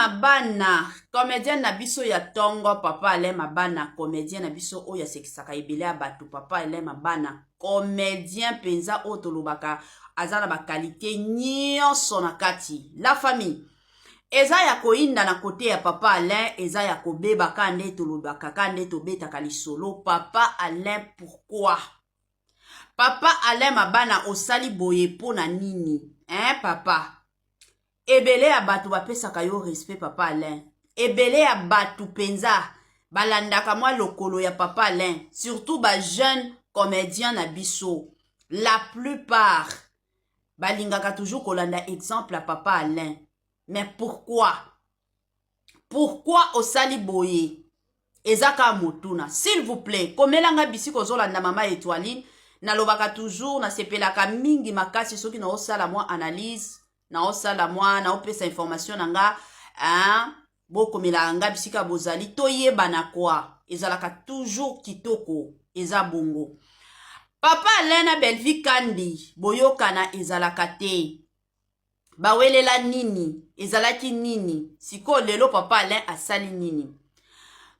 Mabana, comédien na biso ya tongo. Papa Alain Mabana, comédien na biso oyo asekisaka ebele ya bato. Papa Alain Mabana, comédien mpenza oyo tolobaka aza na baqualité nyonso na kati. La famille, eza ya koyinda na côté ya papa Alain, eza ya kobeba ka nde tolobaka, ka nde tobetaka lisolo. Papa Alain, pourquoi, papa Alain Mabana, osali boye mpo na nini, hein, papa? Ebele ya bato bapesaka yo respect, papa Alain. Ebele ya bato mpenza balandaka mwa lokolo ya papa Alain, surtout bajeune comédien na biso. La plupart balingaka toujours kolanda exemple ya papa Alain. Mais pourquoi, pourquoi osali boye? Eza kaka motuna. S'il vous plaît, komelanga bisika ozolanda mama Etoiline. Nalobaka toujours, nasepelaka mingi makasi soki naosala mwa analyse, naosala mwa naopesa information na nga, hein? Bokomelaka nga bisika bozali, toyebana kwa ezalaka toujours kitoko. Eza bongo, papa Alain na Belvi Kandi boyokana ezalaka te. Bawelela nini? Ezalaki nini? Sikoyo lelo papa Alain asali nini?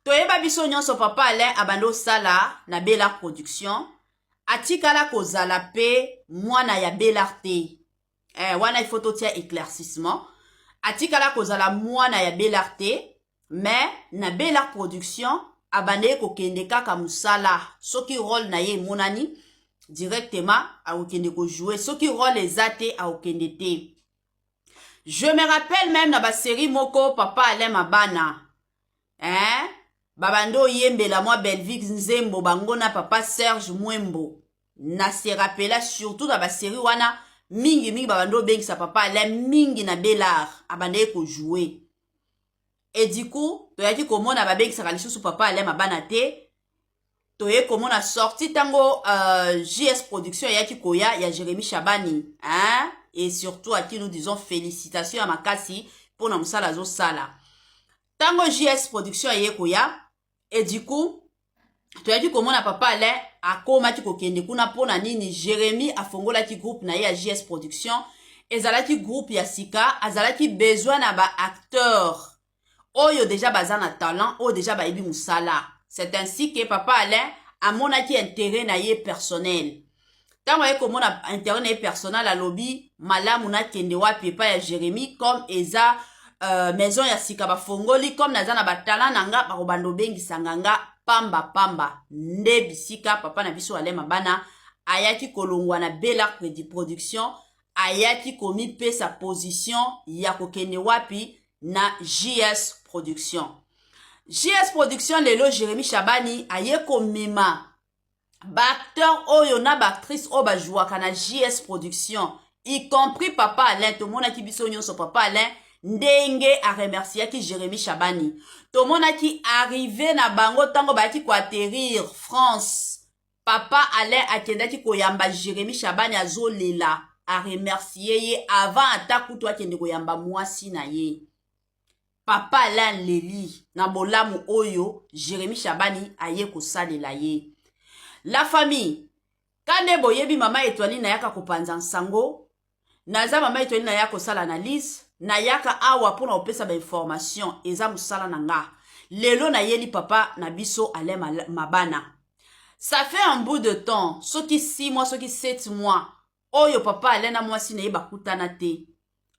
Toyeba biso nyonso, papa Alain abandi osala na Bela Production. Atikala kozala mpe mwana ya Belar te. Wana il faut totia éclaircissement. Atikala kozala mwana ya Belar te, mais na Belar Production abandeki kokende kaka mosala. Soki rôle na ye emonani directement, akokende kojouer. Soki rôle eza te, akokende te. Je me rappelle même na basérie moko, papa Alain Mabana, hein? Babandi oyembela mwa Belvic nzembo, bango na papa Serge Mwembo. Na se rappela surtout na basérie wana mingimingi babandi obengisa papa Alain mingi na Belar, abandaki kojouer. Et du coup toyaki komona babengisaka lisusu papa Alain Mabana te. Toye komona sorti ntango JS Production eyaki koya ya Jérémi Chabani, hein? Et surtout à qui nous disons félicitations ya makasi mpona mosala azosala. Ntango JS Production eye koya, et du coup toyaki komona papa Alain akomaki kokende kuna. Mpona nini? Jérémi afongolaki groupe na ye ya JS Production, ezalaki groupe ya sika, azalaki besoin na baacteur oyo déjà baza na talent, oyo déjà bayebi mosala. C'est ainsi que papa Alain amonaki intérêt na ye personnel. Ntango aye komona intérêt na ye personnel, alobi: malamu nakende wapi? Epai ya Jérémi. Comme eza maison ya sika bafongoli, comme naza na batalent na nga, bakobanda obengisanga nga pamba pamba. Nde bisika papa na biso Alain Mabana ayaki kolongwa na Bela Production, ayaki komipesa position ya kokende wapi? Na JS Production. JS Production lelo, Jérémi Chabani aye komema baacteur oyo na baactrice oyo bajouaka na JS Production, y compris papa Alain. Tomonaki biso nyonso papa Alain ndenge aremerciaki Jérémi Chabani. Tomonaki arrivée na bango ntango bayaki koatterrir France, papa Alain akendaki koyamba Jérémi Chabani, azolela, aremercier ye avant ata kutu akende koyamba mwasi na ye. Papa Alain leli na bolamu oyo Jérémi Chabani aye kosalela ye. La famille, ka nde boyebi, mama Etoile nayaka kopanza nsango. Naza mama Etoile, naya kosala analyse, nayaka awa mpona kopesa bainformation, eza mosala na nga. Lelo nayeli papa na biso Alain Mabana. Ça fait un bout de temps, soki 6 mois, soki 7 mois oyo papa Alain na mwasi na ye bakutana te.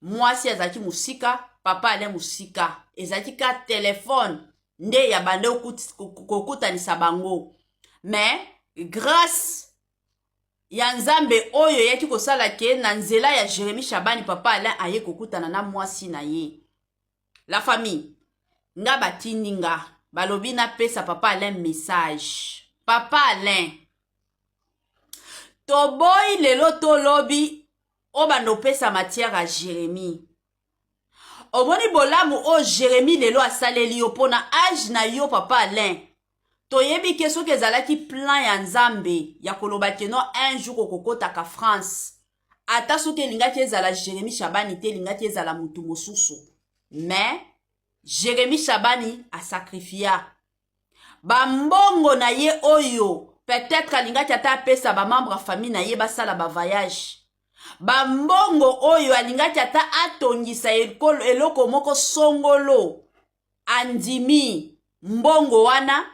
Mwasi azalaki mosika, papa Alain mosika, ezalaki ka telefone nde ya bande kokutanisa bango. Mais grâce ya Nzambe oyo eyaki kosala ke na nzela ya Jérémi Chabani, papa Alain aye kokutana na mwasi na ye. La famille, nga batindi nga, balobi napesa papa Alain message. Papa Alain, toboyi lelo tolobi obanda opesa matière ya Jérémi. Omoni bolamu oyo Jérémi lelo asaleli yo mpo na âge na yo, papa Alain. Toyebi ke soki ezalaki plan ya Nzambe ya koloba que non, un jour okokɔtaka France, ata soki elingaki ezala Jérémi Chabani te, elingaki ezala motu mosusu. Mais Jérémi Chabani asacrifia bambongo na ye oyo peut-être alingaki ata apesa bamembre ya famille na ye basala bavoyage. Bambongo oyo alingaki ata atongisa eloko moko songolo, andimi mbongo wana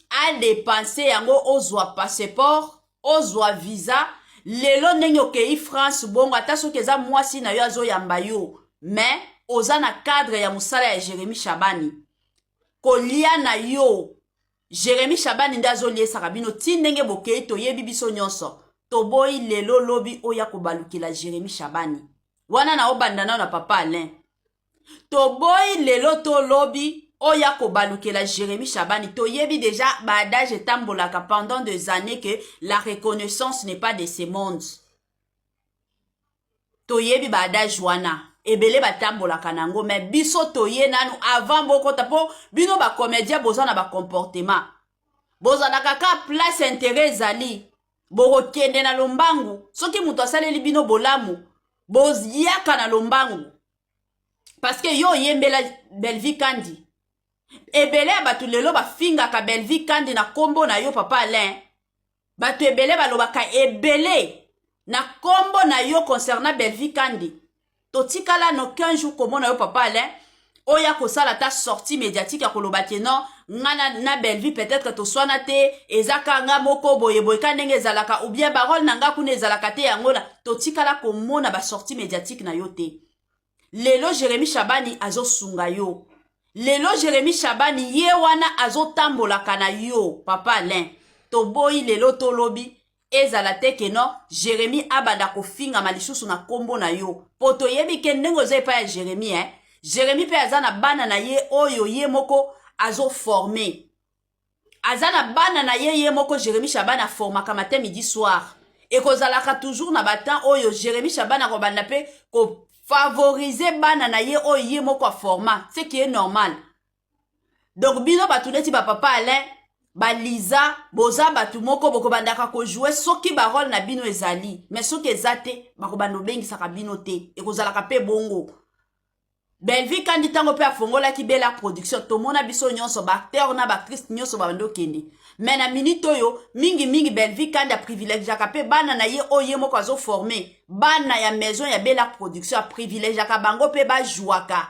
adepense yango, ozwa passeport, ozwa visa. Lelo ndenge okei France bongo, ata soki eza mwasi na yo azoyamba yo, mais oza na cadre ya mosala ya Jérémi Shabani. Kolia na yo, Jérémi Shabani nde azoliesaka bino ti ndenge bokei. Toyebi biso nyonso. Toboyi lelo lobi oya kobalukela Jérémi Shabani wana na obanda nao na papa Alain. Toboyi lelo to lobi oya kobalukela Jérémi Shabani. Toyebi déjà baadage etambolaka pendant des années que la reconnaissance n'est pas de ce monde. Toyebi baadage wana ebele batambolaka nango, mais biso toye nanu avant bokota, mpo bino bacomédien boza na bacomportement, bozalaka ka place intérêt ezali, bokokende na lombangu. Soki moto asaleli bino bolamu, boyaka na lombangu, parce que yo oyembela Belvi Kandi. Ebele ya bato lelo bafingaka Belvi Kandi na nkombo na yo, papa Alain. Bato ebele balobaka ebele na nkombo na yo concernant Belvi Kandi. Totikala no 15 jours komona yo, papa Alain, oyo akosala ata sortie médiatique ya koloba ke non, nga na Belvi peut-être toswana te, eza ka nga moko boyeboye ka ndenge ezalaka, ou bien barole na nga kuna ezalaka te. Yango na totikala komona basortie médiatique na yo te. Lelo Jérémi Shabani azosunga yo. Lelo Jérémi Shabani ye wana azotambolaka na yo, papa Alain. Toboyi lelo tolobi ezala te ke non, Jérémi abanda kofingama lisusu na nkombo na yo, mpo toyebi ke ndenge oza epai ya Jérémi, eh? Jérémi mpe aza na bana na ye oyo ye moko azoforme. Aza na bana na ye, ye moko Jérémi Shabani aformaka matin, midi, soir. Ekozalaka toujours na batemps oyo Jérémi Shabani akobanda mpe kofavorize bana na ye oyo ye moko aforma, ce qui est normal. Donc bino bato neti bapapa Alain, baliza, boza bato moko bokobandaka kojouer soki barole na bino ezali, mais soki eza te, bakobanda obengisaka bino te. Ekozalaka mpe bongo. Belvi Kandi, ntango mpe afongolaki Bela Production, tomona biso nyonso baacteur na baactrice nyonso babandi okende. Mais na minute oyo, mingimingi Belvi Kandi aprivilégiaka mpe bana na ye oyo ye moko azoforme, bana ya maison ya Bela Production, aprivilégiaka bango mpe bajwaka.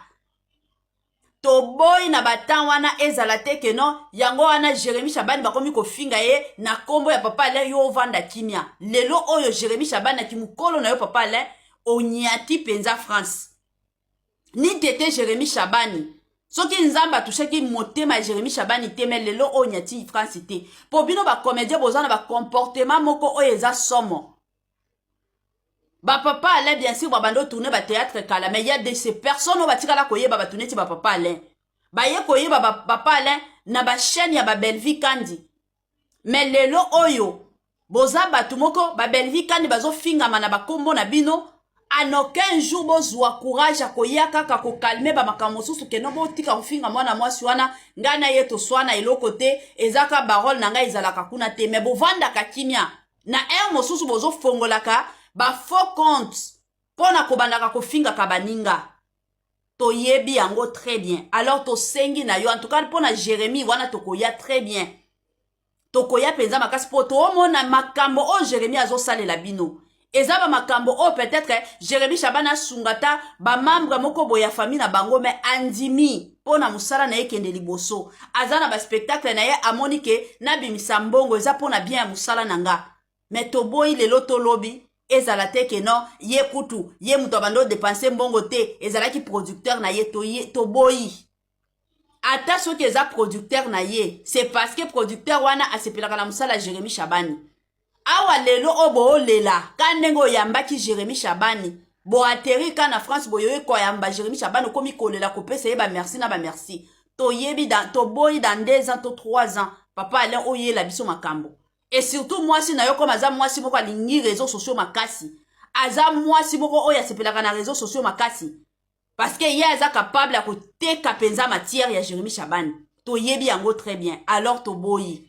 Toboyi na batemps wana ezala te ke non, yango wana Jérémi Shabani bakomi kofinga ye na nkombo ya papa Alain. Yo ovanda kimia. Lelo oyo Jérémi Shabani aki mokolo na yo, papa Alain, onyati mpenza France ni tete. Jérémi Shabani, soki Nzambe atushaki motema ya Jérémi Shabani te, mais lelo oyo onyati France te, mpo bino bacomédien boza na bacomportement moko oyo eza somo. Bapapa Alain, bien sûr, babanda otourne bathéâtre kala, mais ya de ces personnes oyo batikala koyeba bato neti bapapa Alain, baye koyeba bapapa Alain na bachaîne ya babelvi Kandi. Mais lelo oyo boza bato moko, babelvi Kandi bazofingama na bakombo na bino. En aucun jour bozwa courage ya koya kaka kocalmer bamakambo mosusu keno botika kofinga mwana mwasi wana. Ngai na ye toswana eloko te, eza ka barole na ngai ezalaka kuna te. Mais bovandaka kimia. Na heure mosusu bozofongolaka bafaux compte mpo na kobandaka kofingaka baninga. Toyebi yango très bien. Alors tosengi na yo, en tout cas mpo na Jérémie wana, tokoya très bien, tokoya mpenza makasi, mpo toomona makambo oyo Jérémie azosalela bino eza bamakambo oyo peut-être Jérémie Shabani asunga ta bamembre moko boye ya famille na bango, mais andimi mpo na mosala na ye ekende liboso. Aza na baspectacle na ye, amoni ke nabimisa mbongo eza mpo na bien ya mosala na nga. Mais toboyi lelo tolobi ezala te ke non, ye kutu ye moto abandi odepense mbongo te, ezalaki producteur na ye. Toboyi. Ata soki eza producteur na ye, c'est parce que producteur wana asepelaka na mosala ya Jérémi Shabani. Awa lelo oyo boolela ka ndenge oyambaki Jérémi Shabani, boatterrir ka na France, boyoyi koyamba Jérémi Shabani, okomi kolela, kopesa ye bamerci na bamerci. Toyebi, toboyi dans 2 ans to 3 ans, papa Alain, oyela biso makambo. Et surtout mwasi na yo, comme aza mwasi moko alingi réseaux sociaux makasi, aza mwasi moko oyo asepelaka na réseaux sociaux makasi, parce que ye aza capable ya koteka mpenza matière ya Jérémi Shabani. Toyebi yango très bien. Alors toboyi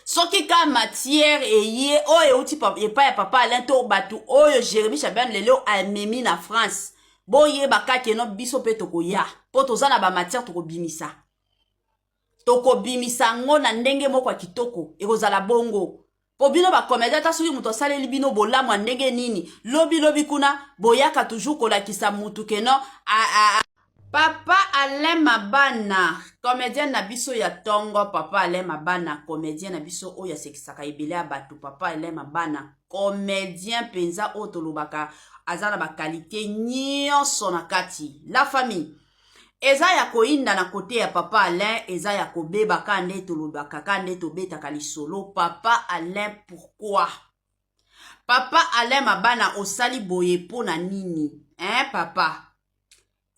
soki ka matière eye oyo euti epai ya papa Alain to bato oyo Jérémi Shabani lelo amemi na France, boyeba kaka eno biso mpe tokoya, mpo toza na bamatière tokobimisa. Tokobimisa yango na ndenge moko ya kitoko. Ekozala bongo. Po bino ba comedien, ata soki moto asaleli bino bolamu ya ndenge nini, lobi lobi kuna boyaka toujours kolakisa mutu que non. A, a, Papa Alain Mabana, comédien na biso ya tongo. Papa Alain Mabana, comédien na biso oyo asekisaka ebele ya bato. Papa Alain Mabana, comédien mpenza oyo tolobaka aza na baqualité nyonso na kati. La famille, eza ya koyinda na côté ya papa Alain, eza ya kobeba ka nde tolobaka, ka nde tobetaka lisolo. Papa Alain, pourquoi, papa Alain Mabana, osali boye mpo na nini, hein, papa?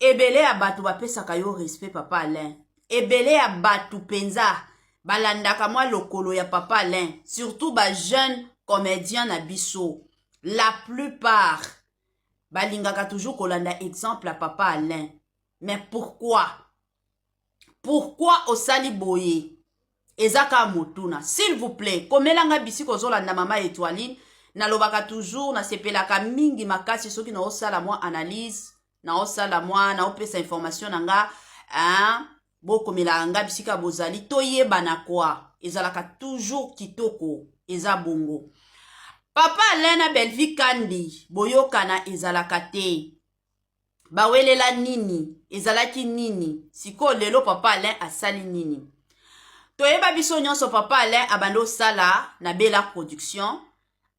Ebele ya bato bapesaka yo respect, papa Alain. Ebele ya bato mpenza balandaka mwa lokolo ya papa Alain, surtout bajeune comédien na biso. La plupart balingaka toujours kolanda exemple ya papa Alain. Mais pourquoi, pourquoi osali boye? Eza kaka motuna. S'il vous plaît, komelanga bisika ozolanda mama Etoiline. Nalobaka toujours, nasepelaka mingi makasi soki naosala mwa analyse, naosala mwa naopesa information na nga, hein? Bokomelaka nga bisika bozali, toyebana kwa. Ezalaka toujours kitoko, eza bongo. Papa Alain na Belvi Kandi, boyokana ezalaka te. Bawelela nini? Ezalaki nini? Sikoyo lelo papa Alain asali nini? Toyeba biso nyonso, papa Alain abandi osala na Bela Production.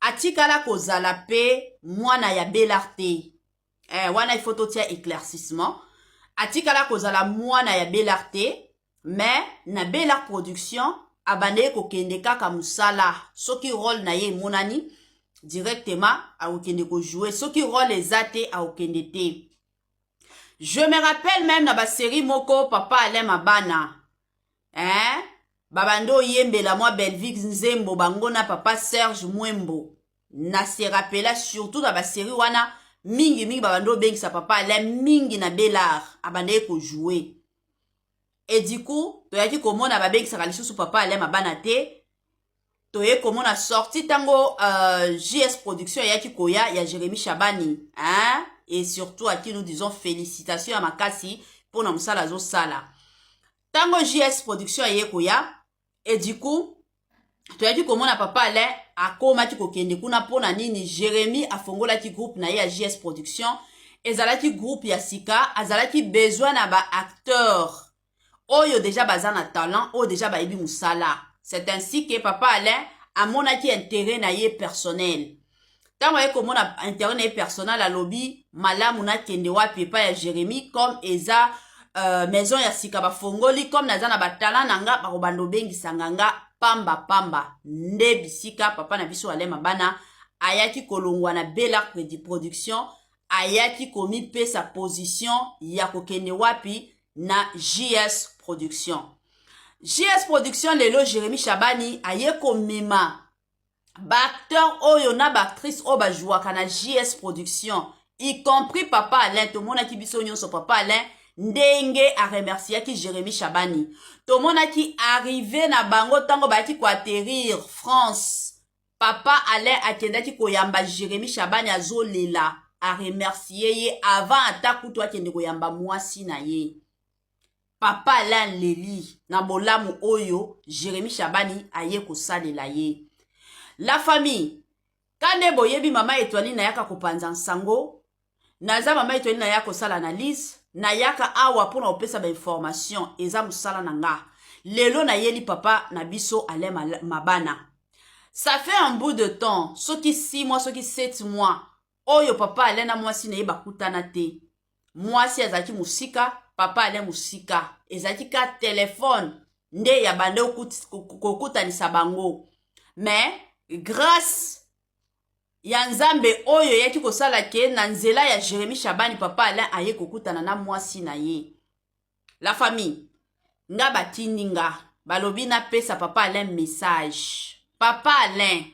Atikala kozala mpe mwana ya Belar te. Wana il faut totia éclaircissement. Atikala kozala mwana ya Belar te, mais na Belar Production abandeki kokende kaka mosala. Soki rôle na ye emonani, directement akokende kojouer. Soki rôle eza te, akokende te. Je me rappelle même na basérie moko, papa Alain Mabana, hein? Babandi oyembela mwa Belvic nzembo, bango na papa Serge Mwembo. Na se rappela surtout na basérie wana mingimingi, babandi obengisa papa Alain mingi na Belar, abandaki kojouer. Et du coup toyaki komona babengisaka lisusu papa Alain Mabana te. Toye komona sorti ntango JS Production eyaki koya ya Jérémi Chabani, hein? Et surtout à qui nous disons félicitations ya makasi mpona mosala azosala. Ntango JS Production eye koya, et du coup toyaki komona papa Alain akomaki kokende kuna. Mpona nini? Jérémi afongolaki groupe na ye ya JS Production. Ezalaki groupe ya sika, azalaki besoin na baacteur oyo déjà baza na talent, oyo déjà bayebi mosala. C'est ainsi que papa Alain amonaki intérêt na ye personnel. Ntango aye komona intérêt na ye personnel, alobi malamu nakende wapi? Epai ya Jérémi. Comme eza maison ya sika bafongoli, comme naza na batalent na nga, bakobanda obengisanga nga pamba pamba. Nde bisika papa na biso Alain Mabana ayaki kolongwa na Belar Production, ayaki komipesa position ya kokende wapi? Na JS Production. JS Production lelo, Jérémi Chabani aye komema baacteur oyo na baactrice oyo bajouaka na JS Production, y compris papa Alain. Tomonaki biso nyonso papa Alain ndenge aremerciaki Jérémi Chabani. Tomonaki arrivée na bango ntango bayaki koatterrir France, papa Alain akendaki koyamba Jérémi Chabani, azolela, aremercier ye avant ata kutu akende koyamba mwasi na ye. Papa Alain leli na bolamu oyo Jérémi Chabani aye kosalela ye. La famille, ka nde boyebi, mama Etoile nayaka kopanza nsango. Naza mama Etoile, naya kosala analyse, nayaka awa mpona kopesa bainformation. Eza mosala na nga. Lelo nayeli papa na biso Alain Mabana. Ça fait un bout de temps, soki 6 mois, soki 7 mois oyo papa Alain na mwasi na ye bakutana te. Mwasi azalaki mosika, papa Alain mosika. Ezalaki ka telefone nde ya bande kokutanisa bango. Mais grâce ya Nzambe oyo eyaki kosala ke na nzela ya Jérémi Chabani, papa Alain aye kokutana na mwasi na ye. La famille, nga batindi nga, balobi napesa papa Alain message. Papa Alain,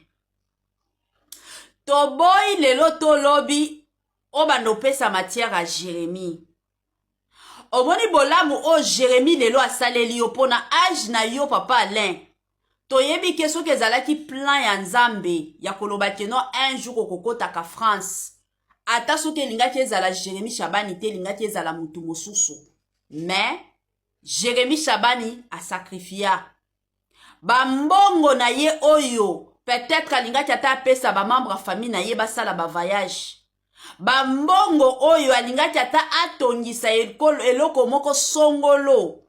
toboyi lelo, tolobi obanda opesa matière ya Jérémi. Omoni bolamu oyo Jérémi lelo asaleli yo mpona âge na yo, papa Alain. Toyebi ke soki ezalaki plan ya Nzambe ya koloba que non, un jour okokotaka France, ata soki elingaki ezala Jérémi Chabani te, elingaki ezala motu mosusu. Mais Jérémi Chabani asacrifier bambongo na ye oyo. Peut-être alingaki ata apesa bamembre ya famille na ye basala bavoyage. Bambongo oyo alingaki ata atongisa eloko moko songolo,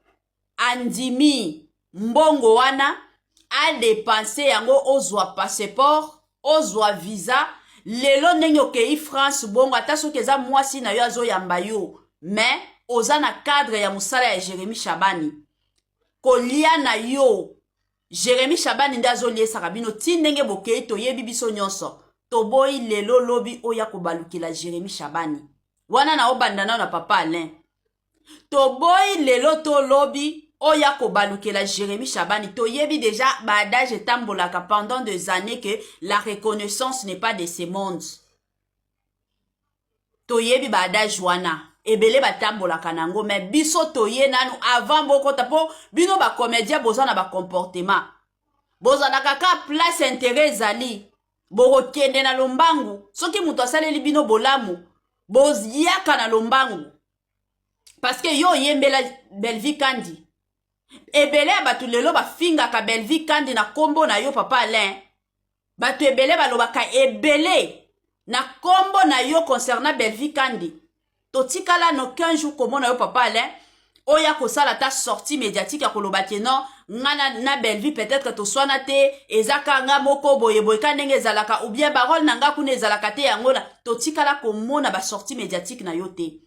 andimi mbongo wana adepense yango, ozwa passeport, ozwa visa. Lelo ndenge okei France bongo, ata soki eza mwasi na yo azoyamba yo, mais oza na cadre ya mosala ya Jérémi Shabani. Kolia na yo, Jérémi Shabani nde azoliesaka bino ti ndenge bokei. Toyebi biso nyonso. Toboyi lelo lobi oyo kobalukela Jérémi Shabani wana na obanda nao na papa Alain. Toboyi lelo to lobi oyo kobalukela Jérémi Shabani. Toyebi déjà baadage etambolaka pendant des années que la reconnaissance n'est pas de ce monde. Toyebi baadage wana ebele batambolaka nango, mais biso toye nanu avant bokota, mpo bino bacomédien boza na bacomportement, bozalaka ka place intérêt ezali, bokokende na lombangu. Soki moto asaleli bino bolamu, boyaka na lombangu, parce que yo oyembela Belvi Kandi. Ebele ya bato lelo bafingaka Belvi Kandi na nkombo na yo, papa Alain. Bato ebele balobaka ebele na nkombo na yo concernant Belvi Kandi. Totikala no 15 jours komona yo, papa Alain, oyo akosala ata sortie médiatique ya koloba ke non, nga na Belvi peut-être toswana te, eza ka nga moko boyeboye ka ndenge ezalaka, ou bien barole na nga kuna ezalaka te. Yango na totikala komona basortie médiatique na yo te.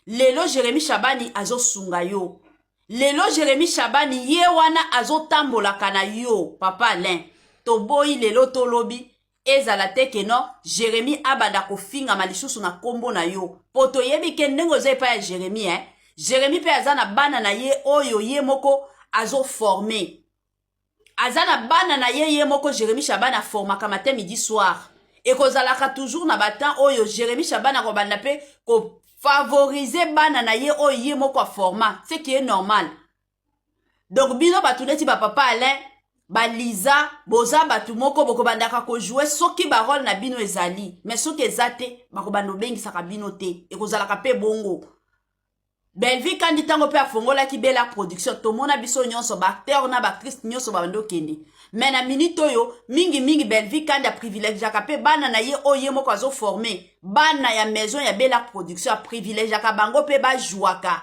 Lelo Jérémi Shabani azosunga yo. Lelo Jérémi Shabani ye wana azotambolaka na yo, papa Alain. Toboyi lelo tolobi ezala te ke non, Jérémi abanda kofingama lisusu na nkombo na yo, mpo toyebi ke ndenge oza epai ya Jérémi, eh? Jérémi mpe aza na bana na ye oyo ye moko azoforme. Aza na bana na ye, ye moko Jérémi Shabani aformaka matin, midi, soir. Ekozalaka toujours na batemps oyo Jérémi Shabani akobanda mpe kofavorize bana na ye oyo ye moko aforma, ce qui est normal. Donc bino bato neti bapapa Alain, baliza, boza bato moko bokobandaka kojouer soki barole na bino ezali, mais soki eza te, bakobanda obengisaka bino te. Ekozalaka mpe bongo. Belvi Kandi, ntango mpe afongolaki Bela Production, tomona biso nyonso baacteur na baactrice nyonso babandi okende. Mais na minute oyo, mingimingi Belvi Kandi aprivilégiaka mpe bana na ye oyo ye moko azoforme, bana ya maison ya Bela Production, aprivilégiaka bango mpe bajwaka.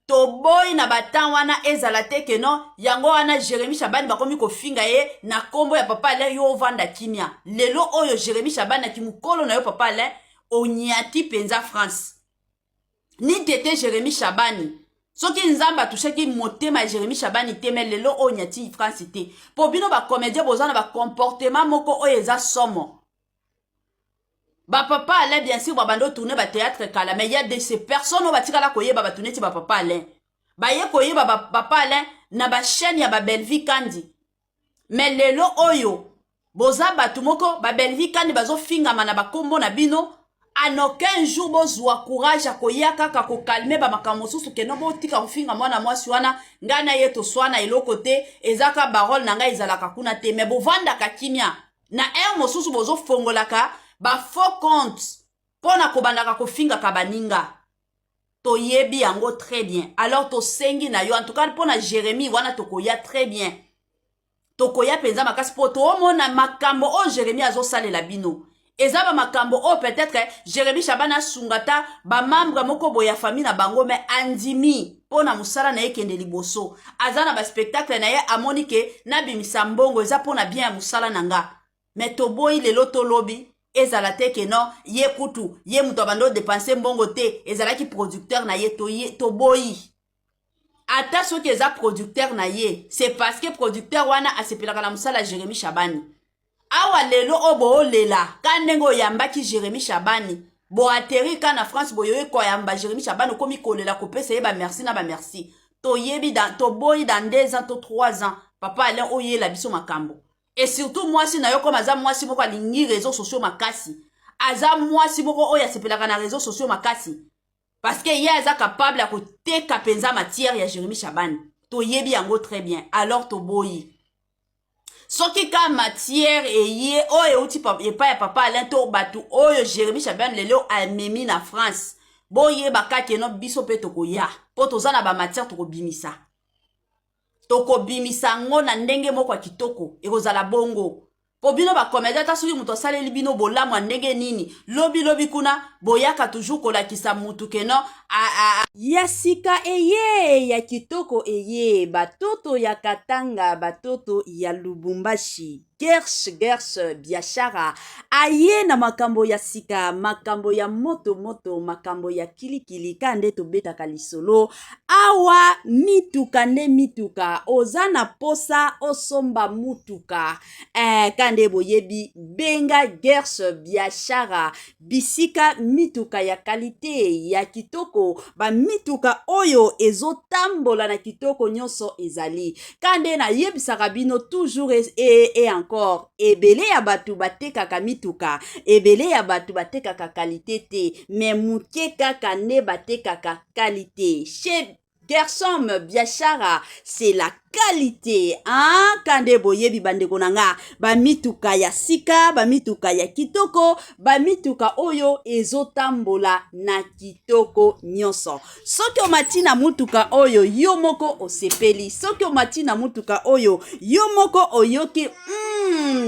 Toboyi na batemps wana ezala te ke non, yango wana Jérémi Shabani bakomi kofinga ye na nkombo ya papa Alain, yo ovanda kimia. Lelo oyo Jérémi Shabani aki mokolo na yo, papa Alain, onyati mpenza France ni tete. Jérémi Shabani, soki Nzambe atushaki motema ya Jérémi Shabani te, mais lelo oyo onyati France te, mpo bino bacomédien boza na bacomportement moko oyo eza somo. Bapapa Alain, bien sûr, babandi otourne bathéâtre kala, mais ya de ces personnes oyo batikala koyeba bato neti bapapa Alain, baye koyeba bapapa Alain na bachaîne ya babelvi Kandi. Mais lelo oyo boza bato moko, babelvi Kandi bazofingama na bakombo na bino. En aucun jour bozwa courage ya koya kaka kocalmer bamakambo mosusu keno botika kofinga mwana mwasi wana. Ngai na ye toswana eloko te, eza ka barole na ngai ezalaka kuna te. Mais bovandaka kimia. Na heure mosusu bozofongolaka bafaux compte mpo na kobandaka kofingaka baninga. Toyebi yango très bien. Alors tosengi na yo, en tout cas mpo na Jérémie wana, tokoya très bien, tokoya mpenza makasi, mpo toomona makambo oyo Jérémie azosalela bino eza bamakambo oyo peut-être Jérémie Shabani asunga ta bamembre moko boye ya famille na bango, mais andimi mpo na mosala na ye ekende liboso. Aza na baspectacle na ye, amoni ke nabimisa mbongo eza mpo na bien ya mosala na nga. Mais toboyi lelo tolobi ezala te ke non, ye kutu ye moto abandi odepense mbongo te, ezalaki producteur na ye. Toboyi. Ata soki eza producteur na ye, c'est parce que producteur wana asepelaka na mosala ya Jérémi Shabani. Awa lelo oyo boolela ka ndenge oyambaki Jérémi Shabani, boatterrir ka na France, boyoyi koyamba Jérémi Shabani, okomi kolela, kopesa ye bamerci na bamerci. Toyebi, toboyi dans 2 ans to 3 ans, papa Alain, oyela biso makambo. Et surtout mwasi na yo, koma aza mwasi moko alingi réseau sociaux makasi, aza mwasi moko oyo asepelaka na réseau sociaux makasi, parce que ye aza capable ya koteka mpenza matière ya Jérémi Shabani. Toyebi yango très bien. Alors toboyi soki ka matière eye oyo euti epai ya papa Alain to bato oyo Jérémi Shabani lelo amemi na France, boyeba kaka eno biso mpe tokoya, mpo toza na bamatière tokobimisa. Tokobimisa yango na ndenge moko ya kitoko, ekozala bongo. Mpo bino bacomédien, ata soki moto asaleli bino bolamu ya ndenge nini, lobi lobi kuna boyaka toujours kolakisa mutu keno ya sika eye ya kitoko eye. Batoto ya Katanga, batoto ya Lubumbashi, Gersh Gersh Biashara aye na makambo ya sika, makambo ya moto moto, makambo ya kilikili. Ka nde tobetaka lisolo awa, mituka nde mituka. Oza na posa osomba mutuka, ka nde boyebi, benga Gersh Biashara, bisika mituka ya qualité ya kitoko, bamituka oyo ezotambola na kitoko nyonso ezali. Ka nde nayebisaka bino toujours et encore, ebele ya bato batekaka mituka, ebele ya bato batekaka qualité te, mais moke kaka nde batekaka qualité. Chez Gersom Biashara, c'est la qualité, hein? Kande boyebi, bandeko na nga, bamituka ya sika, bamituka ya kitoko, bamituka oyo ezotambola na kitoko nyonso. Soki omati na mutuka oyo, yo moko osepeli. Soki omati na mutuka oyo, yo moko oyoki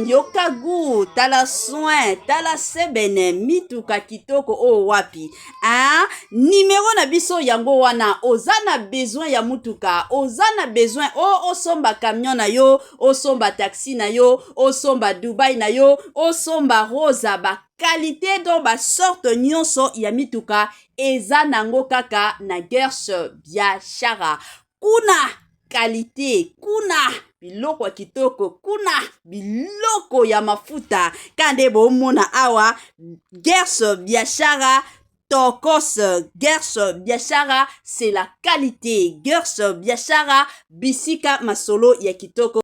yoka gu, tala soin, tala sebene, mituka kitoko oyo wapi, hein? Nimero na biso yango wana. Oza na besoin ya mutuka, oza na besoin o osomba camion na yo, osomba taxi na yo, osomba Dubai na yo, osomba Rosa, baqualité, donc basorte nyonso ya mituka eza nango kaka na Gersh Biashara. Kuna qualité, kuna biloko ya kitoko, kuna biloko ya mafuta. Ka nde bomona awa, Gersh Biashara tokos. Gersh Biashara, c'est la qualité. Gersh Biashara, bisika masolo ya kitoko.